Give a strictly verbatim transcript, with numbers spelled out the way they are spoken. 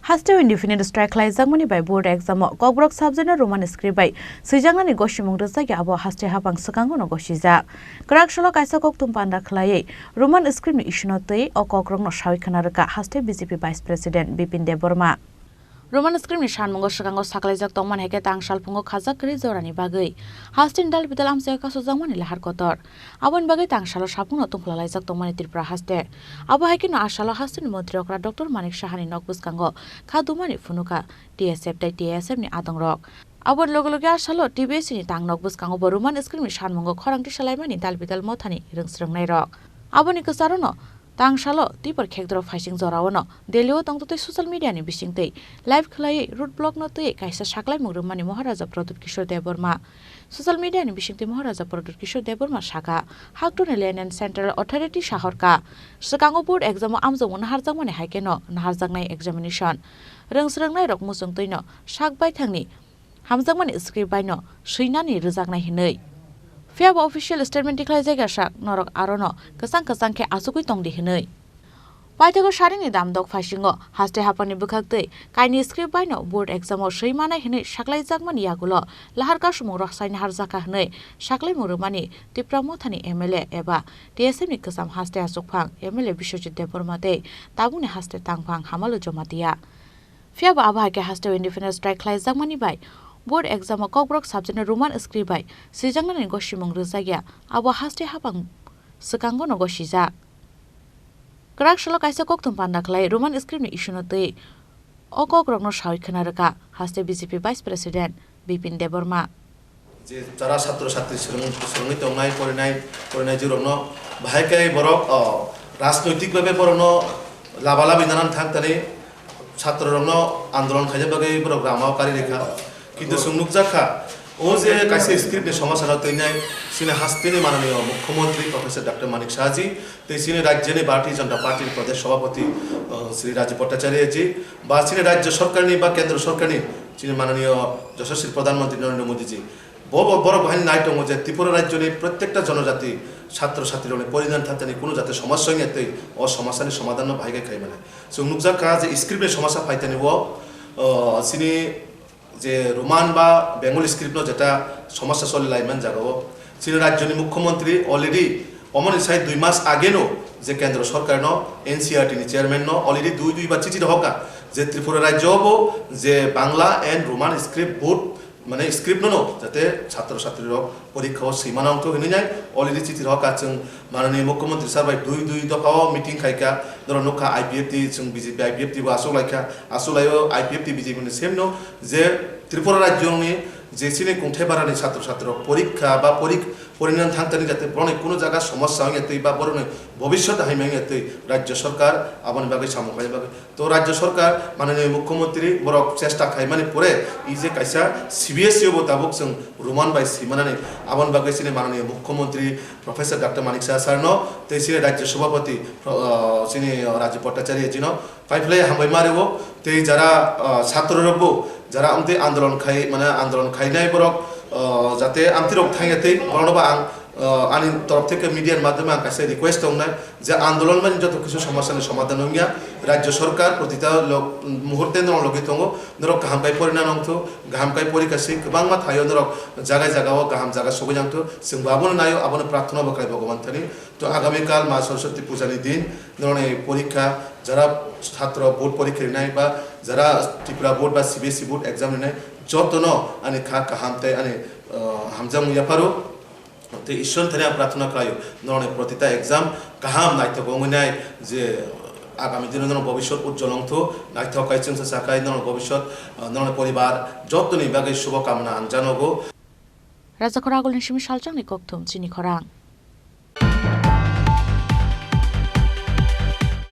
Haste o indefinite strike khlaijakmani bai board exam o Kokborok subject no Roman script bai swijaknani gosimung rwjakya, abo haste haphang swkango no gosijak. Kwrak salo kaisa kokthum panda khlaiwi Roman script ni issue no twi o kokrok no sawi khna rwkha haste B J P Vice President Bipin Debbarma. Roman script ni sanmungo swkango saklaijak tongmani hai khe tang salphungo khajak kwrwi jorani bagwi hasteni dal bidal amchaio kasojakmani lahar kotor. Aboni bagwi tang salo saphungno tungphla laijak tongmani Tripura haste. Abo hai kheno a salo hasteni montri okra Doctor Manik Sahani nok bwskango kha dumani phunukha T S F tei T S F ni adongrok. Aboni loge loge a salo T B S ni tang nok bwskango bo Roman script ni sanmungo khorang tisalaimani dal bidal mothani rwngsrwngnairok. Aboni kwcharono tang salo Tipor khekdro phaising jorao no Delhi o tongtwtwi social media ni bisingtwi live khwlaiwi road block no twiwi kaisa saklaimung rwmani Maharaja Pradyut Kishore Debbarma. Social media ni bisingtwi Maharaja Pradyut Kishore Debbarma sakha, haktorni Land and Central Authority sahorkha, swkango board exam o amjokmung naharjakmani hai kheno naharjaknai examination rwngsrwngnairok muchungtwino sak baithangni hamjakmani script bai no swinani rwjaknai hinwi. Phiya bo official statement tikhlaijakya sak norok aro no kwchang kwchang khe achugwi tongdi hinwi. Paithago saringni damdok phaisingo haste haphangni bwkhaktwi kainwi script bai no board exam o swi manai hinwi saklaijakmani yagulo lahar kasumung rok saina harjakha hinwi saklaimung rwmani Tipra Mothani M L A eba T S F ni kwcham haste achukphang M L A Biswajit Debbarma tei tabukni haste tangphang Hamalu Jamatia. Phiya bo abo hai khe haste o indefinite strike khlaijakmani bai board exam o Kokborok subject no Roman script bai swijaknani gosimung rwjakya, abo haste haphang swkango no gosijak. Kwrak salo kaisa kokthum panda khlai Roman script ni issue no twi o kokrok no sawi khna rwkha haste B J P Vice President Bipin Debbarma. Je jara chatro chatri swrwng-, swrwngwi tongnai, porinai, porinai jirokno bahai khe borok, o, rajnoitik bhabe borokno laba labi nanan thang tani chatrorokno andolon khaina bagwi borok rama o kari rikha. Kintu chwng nukjak kha, o je kaisa script ni somasano twinai chini hasteni mananiyo Mukhyamantri Professor Doctor Manik Saha ji tei chini rajyoni Bharatiya Janata Party ni Pradesh Sabhapati, o, Shri Rajiv Bhattacharya ji ba chini rajya sorkarni ba kendra sorkarni chini mananiyo Yashasvi Pradhan Mantri Narendra Modi ji. Bo, bo, borok bo haino nai tongo je Tripura rajyoni prottekta jonojati chatro chatrirokni porinani thatani kuno jate somasya wngya tei o somasani somadhanno bahai khe khai mannai. Chwng nukjak kha je script ni somasya phaitani o, o, chini je Roman ba Bengali script no jeta somasya choli lai man jaga o. Chini rajyoni Mukhyamantri already omoni sai dui mas age no je kendra sorkar no N C E R T ni chairman no already dui dui ba chithi rohorkha je Tripura rajyo bo je Bangla and Roman script both mane script no no jate chatro chatri rok porikha o swi mano wngthok hinwi nai already chithi rohorkha. Chwng mananiya Mukhyamantri sir bai dui dui dopha o meeting khaikha, norok nukha I P F T, chwng B J P I P F T bo aswk laikha, aswk laio I P F T B J P ni same no je Tripura rajyoni je chini kungthai barani chatro chatri rok porikha ba porik-, porinani thangtani jate borokni kuno jaga somasya wngya twi ba borokni bobishyot hai mangya twi rajya sorkar aboni bagwi samung khlaina bagwi. To rajya sorkar, mananiya Mukhyamantri borok chesta khaimani pore, i je kaisa C B S E o bo tabuk chwng Roman bai swimanani, aboni bagwi chini mananiya Mukhyamantri Professor Doctor Manik Saha sir no tei chini rajya sabhapati, ah, chini Rajiv Bhattacharya ji no paiphlai hambai ma rwo, tei jara, ah, chhatro rok bo jara amtwi andolon khai, mane andolon khainai borok, ah, jate amtwi rok thangya tei borokno bo ang, ah, ani torof theke media ni madhyome ang kaisa request tongnai, je andolon bai joto kisu somasya ni somadhan wngya, rajya sorkar protita lok-, muhurte norok logi tongo, norok kaham kai porina nongthu, kaham kai porikha si kwbangma thaio norok jaga jaga o kaham jaga sogwi nangthu, chwng bo abono naio, abono prarthana bo khlai Bhogoban thani. To agami kal ma Saraswati puja ni din norokni porikha, jara chhatro board porikha rinai ba jara Tripura board ba C B S E board exam rinai jotono ani kha kaham tei ani, ah, hamjakmung yapharo. Tei Ishwar thani ang prarthana khlaio, norokni protita exam kaham naithok wngwi nai, je agami dino norok bobishyot ujjwal wngthu, naithok khai chwngsa sakhai norok bobishyot, ah, norokni poribar jotoni bagwi shubha kamna ang janogo. Rajakhor Agulni simi salchangni kokthum chini khorang.